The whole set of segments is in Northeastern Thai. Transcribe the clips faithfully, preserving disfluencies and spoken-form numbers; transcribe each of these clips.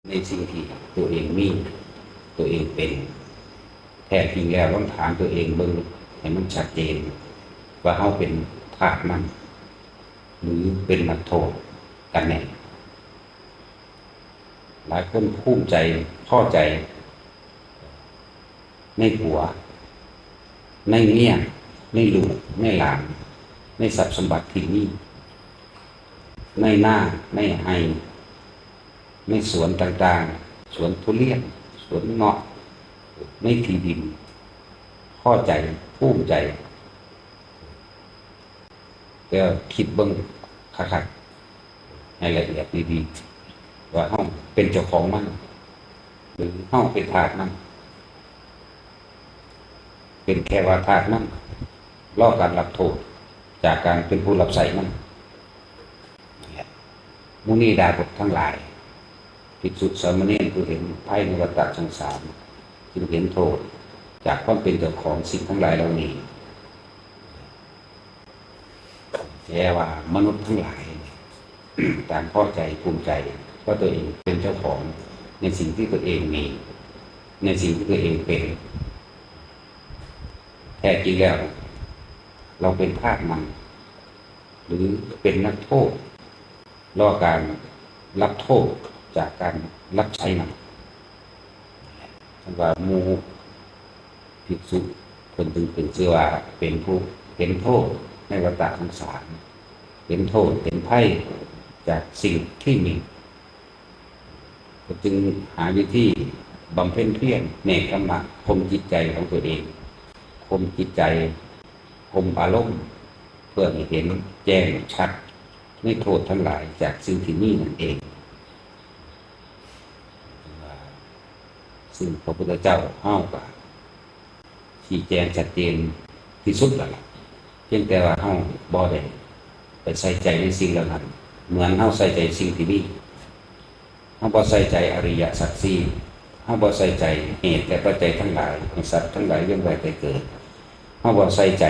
ในสิ่งที่ตัวเองมี ตัวเองเป็น แท้จริงแล้วลองถามตัวเองเบิ่งให้มันชัดเจน ว่าเฮาเป็นทาสมัน หรือเป็นนักโทษกันแน่ หลายคนภูมิใจ พอใจ ในผัว ในเมีย ในลูก ในหลาน ในทรัพย์สมบัติที่มี ในนา ในไร่ ในสวนต่างๆ สวนทุเรียน สวนเงาะ ในที่ดิน พอใจ ภูมิใจ แต่คิดเบิ่งคักๆ ให้ละเอียดดีๆ ว่าเฮาเป็นเจ้าของมัน หรือเฮาเป็นทาสมัน เป็นแค่ว่าทาสมัน รอการรับโทษจากการเป็นผู้รับใช้มัน นั่นแหละ มุนีดาบททั้งหลาย ภิกษุสามเณรผู้เห็นภัยในวัฏสงสาร จึงเห็นโทษจากความเป็นเจ้าของสิ่งทั้งหลายเหล่านี้ แต่ว่ามนุษย์ทั้งหลายเนี่ย ต่างพอใจภูมิใจว่าตัวเองเป็นเจ้าของในสิ่งที่ตัวเองมี ในสิ่งที่ตัวเองเป็น แท้จริงแล้ว เราเป็นทาสมัน หรือเป็นนักโทษ รอการรับโทษจากการรับใช้มัน ท่านว่าหมู่ภิกษุเพิ่นจึงเป็นชื่อว่าเป็นผู้เห็นโทษในวัฏสงสาร เห็นโทษ เห็นภัยจากสิ่งที่มี ก็จึงหาวิธีบำเพ็ญเพียรเนกขัมมะ ข่มจิตใจของตัวเอง ข่มจิตใจ ข่มอารมณ์ เพื่อให้เห็นแจ้งชัดในโทษทั้งหลายจากสิ่งที่มีนั่นเอง ซึ่งพระพุทธเจ้าเฮาก็ ชี้แจงชัดเจนที่สุดแล้วล่ะ เพียงแต่ว่าเฮาบ่ได้ไปใส่ใจในสิ่งเหล่านั้น เหมือนเฮาใส่ใจสิ่งที่มี เฮาบ่ใส่ใจอริยสัจสี่ เฮาบ่ใส่ใจเหตุและปัจจัยทั้งหลาย ให้สัตว์ทั้งหลายเวียนว่ายตายเกิด เฮาบ่ใส่ใจ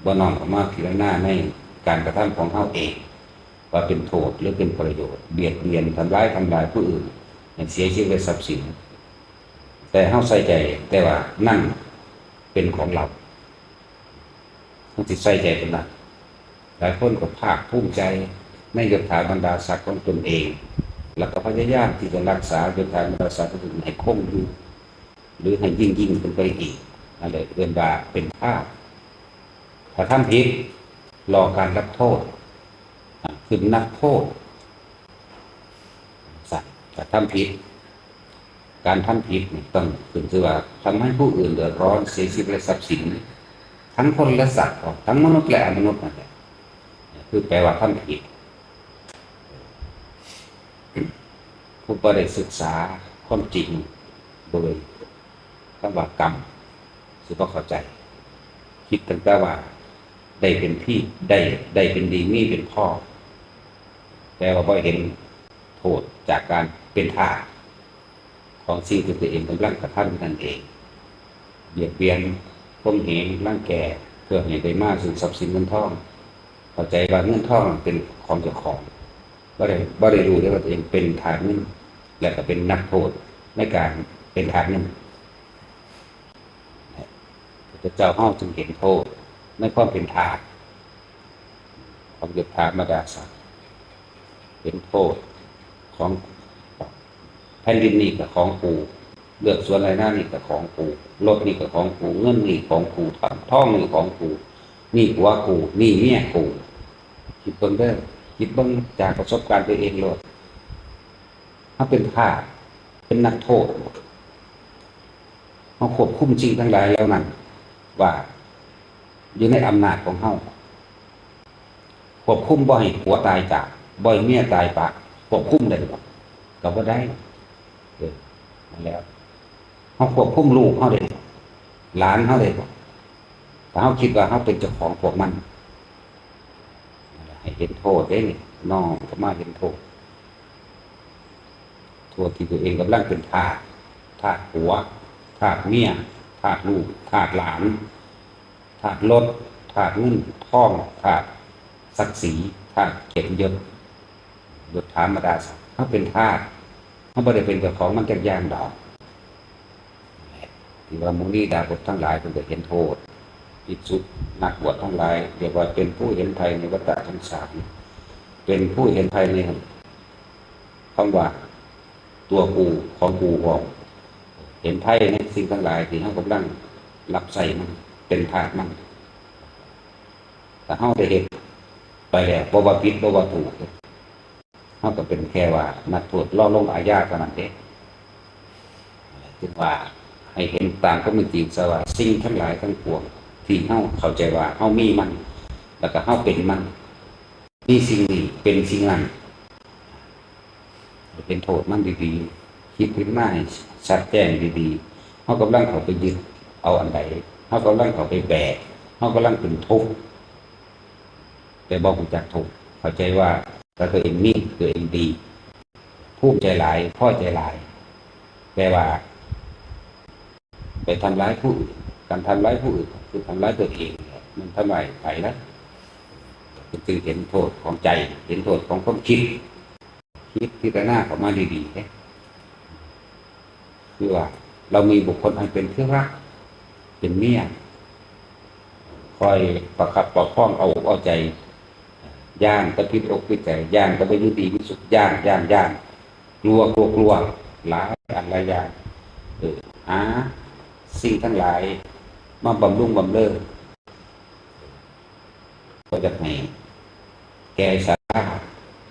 บ่น้อมเข้ามาพิจารณาในการกระทำของเฮาเอง ว่าเป็นโทษหรือเป็นประโยชน์ เบียดเบียน ทำร้าย ทำลายผู้อื่น ให้เสียชีวิตและทรัพย์สิน แต่เฮาใส่ใจ แต่ว่านั่นเป็นของเรา เฮาสิใส่ใจตรงนั้น หลายคนก็ภาคภูมิใจในยศถาบรรดาศักดิ์ของตนเอง แล้วก็พยายามที่จะรักษายศถาบรรดาศักดิ์ของตนให้คงอยู่ หรือให้ยิ่งๆขึ้นไปอีก นั่นแหละเอิ้นว่าเป็นทาส ถ้าทำผิด รอการรับโทษ อ่ะ คือนักโทษ สัตว์ ถ้าทำผิด การทำผิดนี่ต้องขึ้นชื่อว่าทำให้ผู้อื่นเดือดร้อน เสียชีวิตและทรัพย์สิน ทั้งคนและสัตว์ ทั้งมนุษย์และอมนุษย์นั่นแหละ คือแปลว่าทำผิด ผู้บ่ได้ศึกษาความจริง โดยคำว่ากรรม สิบ่เข้าใจ คิดตั้งแต่ว่าได้เป็นพี่ ได้ ได้เป็นดี มีเป็นพ่อ แต่ว่าบ่เห็นโทษจากการเป็นทาสของสิ่งที่ตัวเองกำลังกระทำอยู่นั่นเอง เบียดเบียน ข่มเหง รังแก เพื่อให้ได้มาซึ่งทรัพย์สินเงินทอง เข้าใจว่าเงินทองเป็นของเจ้าของ บ่ได้ บ่ได้รู้เลยว่าตัวเองเป็นทาสเงิน และก็เป็นนักโทษในการเป็นทาสเงิน พระเจ้าเฮาจึงเห็นโทษในความเป็นทาสของยศถาบรรดาศักดิ์ เห็นโทษของแผ่นดินนี่ก็ของกู เลือกสวนไร่นานี่ก็ของกู รถนี่ก็ของกู เงินนี่ของกู ทองนี่ของกู นี่ผัวกู นี่เมียกู คิดเบิ่งเด้อ คิดเบิ่งจากประสบการณ์ตัวเองโลด เฮาเป็นทาส เป็นนักโทษ เฮาควบคุมสิ่งทั้งหลายเหล่านั้น ว่าอยู่ในอำนาจของเฮา ควบคุมบ่ให้ผัวตายจาก บ่ให้เมียตายปาก ควบคุมได้บ่ ก็บ่ได้ เออ นั่นแหละ เฮาควบคุมลูกเฮาได้บ่ หลานเฮาได้บ่ ถ้าเฮาคิดว่าเฮาเป็นเจ้าของพวกมัน ให้เห็นโทษเด้นี่ น้อมเข้ามาเห็นโทษ โทษที่ตัวเองกำลังเป็นทาส ทาสผัว ทาสเมีย ทาสลูก ทาสหลาน ทาสรถ ทาสเงินทอง ทาสศักดิ์ศรี ทาสเกียรติยศ ยศถาบรรดาศักดิ์ เฮาเป็นทาส เราบ่ได้เป็นเจ้าของมันจักอย่างดอก ที่ว่ามุนีดาบททั้งหลายเพิ่นก็เห็นโทษ ภิกษุนักบวชทั้งหลาย เรียกว่าเป็นผู้เห็นภัยในวัฏฏะสงสาร เป็นผู้เห็นภัยในคำว่าตัวกูของกูของ เห็นภัยในสิ่งทั้งหลายที่เรากำลังรับใช้มัน เป็นทาสมัน แต่เราได้เฮ็ดไปแล้ว บ่ว่าผิด บ่ว่าถูก เราก็เป็นแค่ว่านักโทษรอลงอาญาเท่านั้นเอง จึงว่าให้เห็นตามความเป็นจริงซะว่าสิ่งทั้งหลายทั้งปวงที่เราเข้าใจว่าเรามีมัน แล้วก็เราเป็นมัน มีสิ่งนี้ เป็นสิ่งนั้น เห็นโทษมันดีๆ คิดพิจารณาให้ชัดแจ้งดีๆ เรากำลังเข้าไปยึดเอาอันใด เรากำลังเข้าไปแบก เรากำลังเป็นทุกข์ แต่บ่รู้จักทุกข์ เข้าใจว่าตัวเองมี ตัวเองดี ภูมิใจหลาย พอใจหลาย แต่ว่าไปทำร้ายผู้อื่น การทำร้ายผู้อื่นคือทำร้ายตัวเอง มันทำลายใครละ จึงเห็นโทษของใจ เห็นโทษของความคิด คิดพิจารณาเข้ามาดีๆ เด้ คือว่าเรามีบุคคลอันเป็นที่รัก เป็นเมีย คอยประคับประคองเอาอกเอาใจ ย่านแต่ผิดอกผิดใจ ย่านแต่บ่อยู่ดีมีสุข ย่าน ย่าน ย่าน กลัว กลัว กลัว หลายอันหลายอย่าง เออ หาสิ่งทั้งหลายมาบำรุงบำเรอ บ่อยากให้แก่ชรา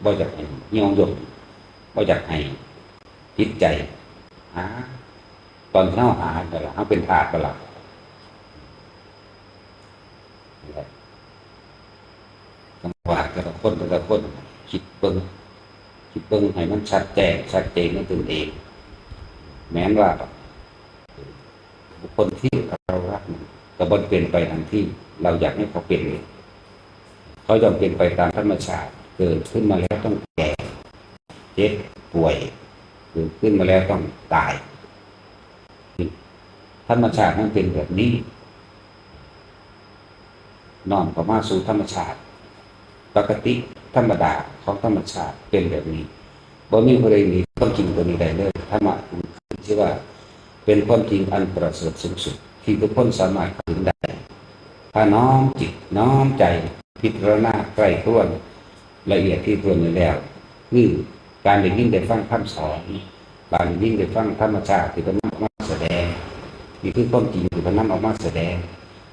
บ่อยากให้เหี่ยวยน บ่อยากให้ผิดใจ หา ตอนที่เราหานั่นล่ะ เราเป็นทาสบ่ล่ะ นั่นแหละ จังหวะแต่ละคนแต่ละคน คิดเบิ่ง คิดเบิ่งให้มันชัดแจ้ง ชัดเจนในตนเอง แม้นว่า บุคคลที่เรารักนั้นก็บ่เป็นไปดังที่เราอยากให้เขาเป็นเลย เขาย่อมเป็นไปตามธรรมชาติ เกิดขึ้นมาแล้วต้องแก่ เจ็บป่วย เกิดขึ้นมาแล้วต้องตาย ธรรมชาติมันเป็นแบบนี้ น้อมเข้ามาสู่ธรรมชาติ ปกติธรรมดาของธรรมชาติเป็นแบบนี้ บ่มีผู้ใดหนีความจริงตัวนี้ได้เลย ธรรมะคือที่ว่าเป็นความจริงอันประเสริฐสูงสุด ที่ทุกคนสามารถเข้าถึงได้ ถ้าน้อมจิตน้อมใจพิจารณาใคร่ครวญละเอียดที่ถ้วนนี้แล้ว คือการได้ยินได้ฟังคำสอน การได้ยินได้ฟังธรรมชาติที่เพิ่นนำออกมาแสดง นี่คือความจริงที่เพิ่นนำออกมาแสดง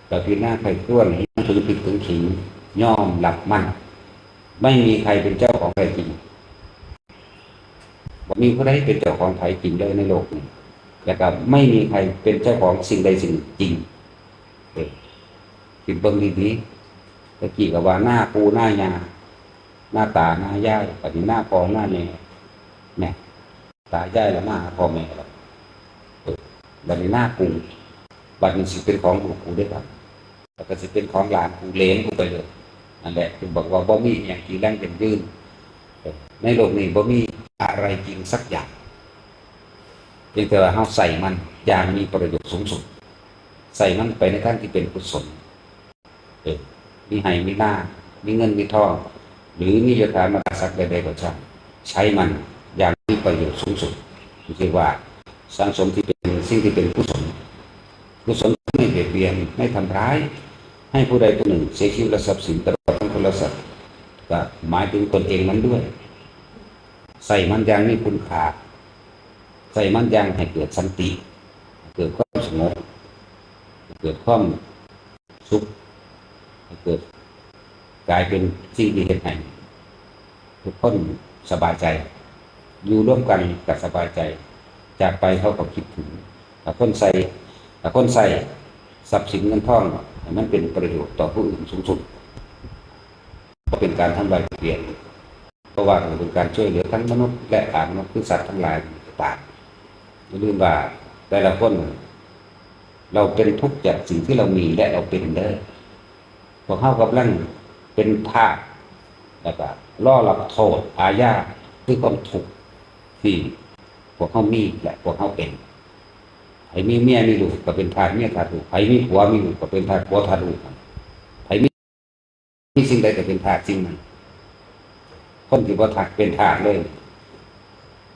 เราพิจารณาใคร่ครวญให้มันถึงพริกถึงขิง ยอมรับมัน ไม่มีใครเป็นเจ้าของแท้จริง บ่มีผู้ใดเป็นเจ้าของไผจริงเลยในโลกนี้ แล้วก็ไม่มีใครเป็นเจ้าของสิ่งใดสิ่งหนึ่งจริง เออ คิดเบิ่งดีๆ ตะกี้ก็ว่าหน้าปู่หน้าย่า หน้าตาหน้ายาย บัดนี้หน้าพ่อหน้าแม่ แม่ ตายายละมาหาพ่อแม่ละ เออ บัดนี้หน้าปู่ บัดนี้สิเป็นของลูกกูเด้บัด แล้วก็สิเป็นของหลานกูเหลนกูไปเลย นั่นแหละ คือบอกว่าบ่มีอิหยังที่ยั่งยืน เออ ในโลกนี้บ่มีอะไรจริงสักอย่าง เพียงแต่ว่าเราใช้มันอย่างมีประโยชน์สูงสุด ใช้มันไปในทางที่เป็นกุศล เออ มีไฮ่มีนา มีเงินมีทอง หรือมียศถาบรรดาศักดิ์ใดๆก็ช่าง ใช้มันอย่างมีประโยชน์สูงสุด เรียกว่าสะสมที่เป็นสิ่งที่เป็นกุศล กุศลไม่เบียดเบียน ไม่ทำร้าย ให้ผู้ใดผู้หนึ่งเสียชีวิตและทรัพย์สินตลอดทั้งคนและสัตว์ ก็หมายถึงตนเองนั้นด้วย ใช้มันอย่างมีคุณค่า ใช้มันอย่างให้เกิดสันติ เกิดความสงบ เกิดความสุข เกิดกลายเป็นสิ่งที่เฮ็ดให้ทุกคนสบายใจ อยู่ร่วมกันก็สบายใจ จากไปเขาก็คิดถึง ถ้าคนใช้ ถ้าคนใช้ทรัพย์สินเงินทองให้มันเป็นประโยชน์ต่อผู้อื่นสูงสุด ก็เป็นการทำลายเปลี่ยน เพราะว่าเป็นการช่วยเหลือทั้งมนุษย์และอามนุษย์ คือสัตว์ทั้งหลายต่างๆ อย่าลืมว่าแต่ละคน เราเป็นทุกข์จากสิ่งที่เรามีและเราเป็นเด้อ พวกเขากำลังเป็นทาส แล้วก็รอรับโทษอาญา คือความทุกข์ที่พวกเขามีและพวกเขาเป็น ใผมีเมียมีลูกก็เป็นทาสเมียทาสลูก ใผมีผัวมีลูกก็เป็นทาสผัวทาสลูก ใผมี มีสิ่งใดก็เป็นทาสสิ่งนั้น คนที่บ่ทาสเป็นทาสเลย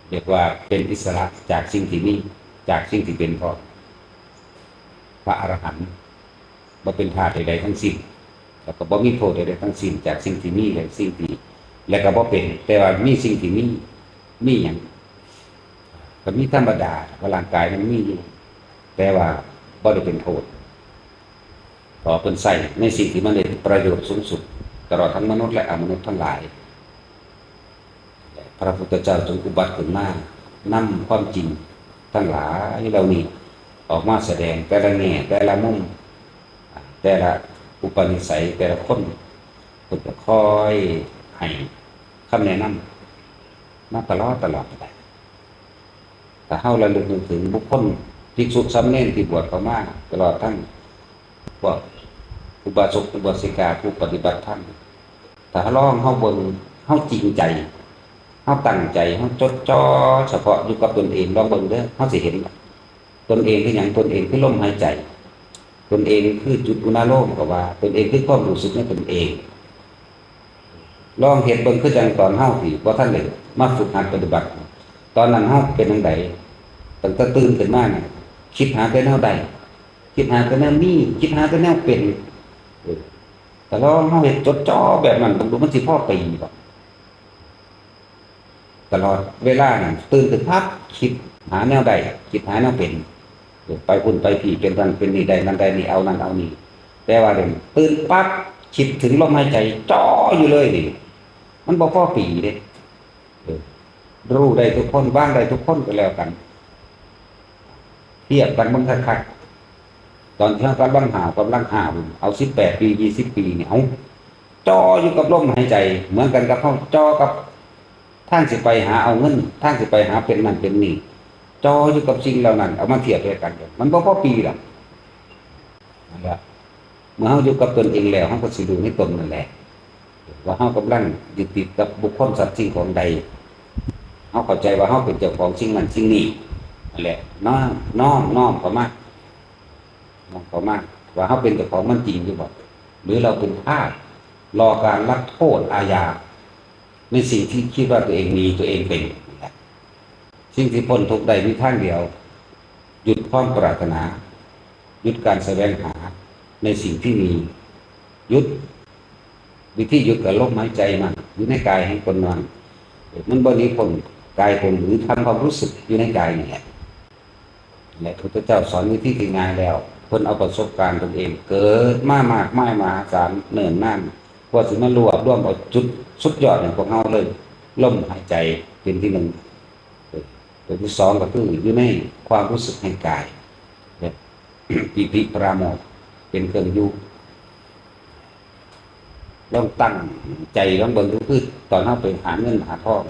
เรียกว่าเป็นอิสระจากสิ่งที่มี จากสิ่งที่เป็น เพราะพระอรหันต์บ่เป็นทาสใดๆทั้งสิ้น แล้วก็บ่มีโทษใดๆทั้งสิ้น จากสิ่งที่มีและสิ่งที่ และก็บ่เป็น แต่ว่ามีสิ่งที่มี มีหยัง ก็มีธรรมดา ว่าร่างกายมันมีอยู่ แต่ว่าบ่ได้เป็นโทษ ขอเพิ่นใช้ในสิ่งที่มันเป็นประโยชน์สูงสุด ตลอดทั้งมนุษย์และอมนุษย์ทั้งหลาย พระพุทธเจ้าจึงอุบัติขึ้นมานำความจริงทั้งหลายเหล่านี้ออกมาแสดงแต่ละแง่แต่ละมุม แต่ละอุปนิสัยแต่ละคน เพิ่นก็คอยให้คำแนะนำมาตลอดตลอดไป ถ้าเฮาระลึกนึกถึงบุคคลภิกษุสามเณรที่บวชเข้ามา ตลอดทั้งพวกอุบาสกอุบาสิกาผู้ปฏิบัติธรรม ถ้าลองเฮาเบิ่ง เฮาจริงใจ เฮาตั้งใจ เฮาจดจ่อเฉพาะอยู่กับตนเอง ลองเบิ่งเด้อ เฮาสิเห็น ตนเองคือหยัง ตนเองคือลมหายใจ ตนเองคือจุดอุณาโลม ก็ว่า ตนเองคือความรู้สึกในตนเอง ลองเฮ็ดเบิ่ง คือจั่งตอนเฮาที่บ่ทันได้มาฝึกหัดปฏิบัติ ตอนนั้นเฮาเป็นจั่งใด ตั้งแต่ตื่นขึ้นมานี่ คิดหาแต่แนวใด คิดหาแต่แนวมี คิดหาแต่แนวเป็น เออ แต่ลองเฮาเฮ็ดจดจ่อแบบนั้นเบิ่งดู มันสิพอปีบ่ ตลอดเวลานั่น ตื่นขึ้นปั๊บ คิดหาแนวใด คิดหาแนวเป็น ไปพุ้นไปพี้ เป็นนั่นเป็นนี่ ได้นั่นได้นี่ เอานั่นเอานี่ แต่ว่าเดี๋ยวนี้ตื่นปั๊บ คิดถึงลมหายใจ จ่ออยู่เลยนี่ มันบ่พอปีเด้ เออ รู้ได้ทุกคน วางได้ทุกคนก็แล้วกัน เทียบกันเบิ่งคักๆ ตอนที่เฮากำลังห้าว กำลังห้าว เอาสิบแปดปี ยี่สิบปีนี่ เอา จ่ออยู่กับลมหายใจ เหมือนกันกับเฮาจ่อกับทางสิไปหาเอาเงิน ทางสิไปหาเป็นนั่นเป็นนี่ จ่ออยู่กับสิ่งเหล่านั้น เอามาเทียบด้วยกัน มันบ่พอปีหรอก นั่นแหละ เมื่อเฮาอยู่กับตนเองแล้ว เฮาก็สิรู้ในตนนั่นแหละ ว่าเฮากำลังยึดติดกับบุคคลสัตว์สิ่งของใด เฮาเข้าใจว่าเฮาเป็นเจ้าของสิ่งนั้นสิ่งนี้ นั่นแหละ น้อม น้อม น้อมเข้ามา น้อมเข้ามา ว่าเฮาเป็นเจ้าของมันจริงอยู่บ่ หรือเราเป็นทาส รอการรับโทษอาญา ในสิ่งที่คิดว่าตัวเองมี ตัวเองเป็น นั่นแหละ สิ่งที่พ้นทุกข์ได้มีทางเดียว หยุดความปรารถนา หยุดการแสวงหาในสิ่งที่มี หยุด วิธีหยุดก็ลมหายใจมัน อยู่ในกายแห่งตนนั้น มันบ่หนีพ้นกายตน หรือทำความรู้สึกอยู่ในกายนี่แหละ และพุทธเจ้าสอนวิธีที่ง่ายแล้ว เพิ่นเอาประสบการณ์ตนเอง เกิดมามากมายมหาศาลเนิ่นนาน กว่าสิมารวบรวมเอาจุดสุดยอดให้พวกเฮาเลย ลมหายใจเป็นที่หนึ่ง ตัวที่สองก็คืออยู่ในความรู้สึกแห่งกาย แบบ ปีติปราโมทย์เป็นเครื่องอยู่ ลองตั้งใจลองเบิ่งดู คือตอนเฮาไปหาเงินหาทอง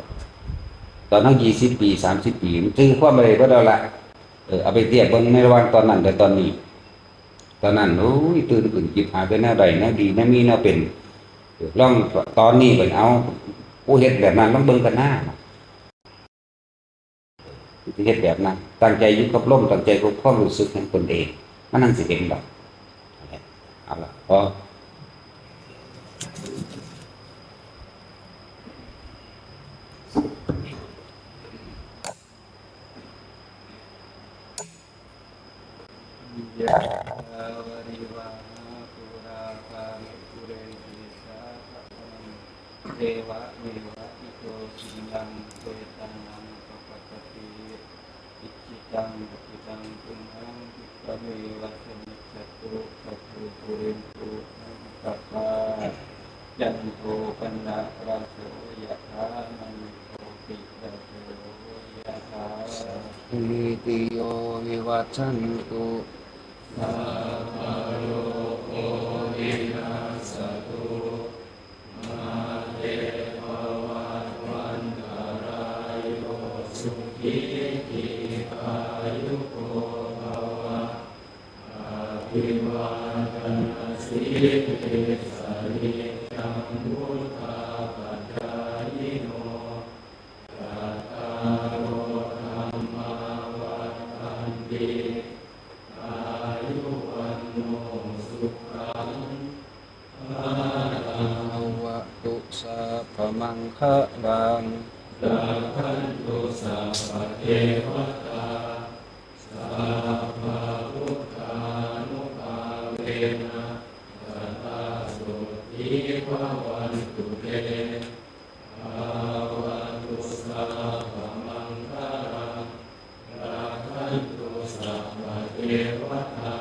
ตอนเฮายี่สิบปี สามสิบปี มันจื่อความอะไรบ่ได้ละ เออ เอาไปเทียบเบิ่งในระหว่างตอนนั้นกับตอนนี้ ตอนนั้น โอ้ย ตื่นขึ้นคิดหาแต่แนวใดแนวดีแนวมีแนวเป็น เออ ลองตอนนี้เบิ่ง เอา ผู้เฮ็ดแบบนั้นลองเบิ่งกันหน้า สิเฮ็ดแบบนั้น ตั้งใจอยู่กับลม ตั้งใจกับความรู้สึกของตนเอง มันนั่นสิเห็นดอก เอาละพอ ยะถาวาริวาหาปูราปาริปุเรนติสาขะปะนัง เอวะเมวะอิโตทินังเปตานังอุปกัปปติ อิจิตังปัจิตังตุมหังคิปะเมวะสมิจฉตุ สัพเพปุเรนตุสังกัปปา จันโทปนรสโสยะถามณิโชติรสโสยะถา สัพพีติโยวิวัชชันตุ สัพพะโรโควินัสสะตุ มาเตภวัตวันตรายโย สุขีทีฆายุโกภวะ อภิวาทนาสีลิสสะเนจังวุฒาปจายิโน จัตตาโรธัมมาวัฒนติ อายุวัณโนสุขัง พะลัง ภะวะตุ สัพพะมังคะลัง รักขันตุ สัพ devatā, sabbabuddhānubhāvena sadā sotthī bhavantu te. Bhavatu sabbamaṅgalaṃ, rakkhantu sabbadevatā,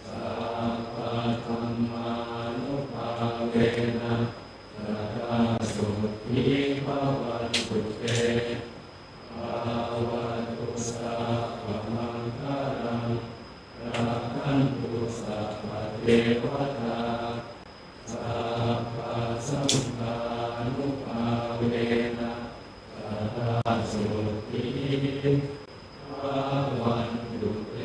sabbadhammānubhāvena sadā sotthī bhavantu te. Bhavatu sabbamaṅgalaṃ, rakkhantu sabbadevatā, sabbasaṅghānubhāvena sadā sotthī bhavantu te.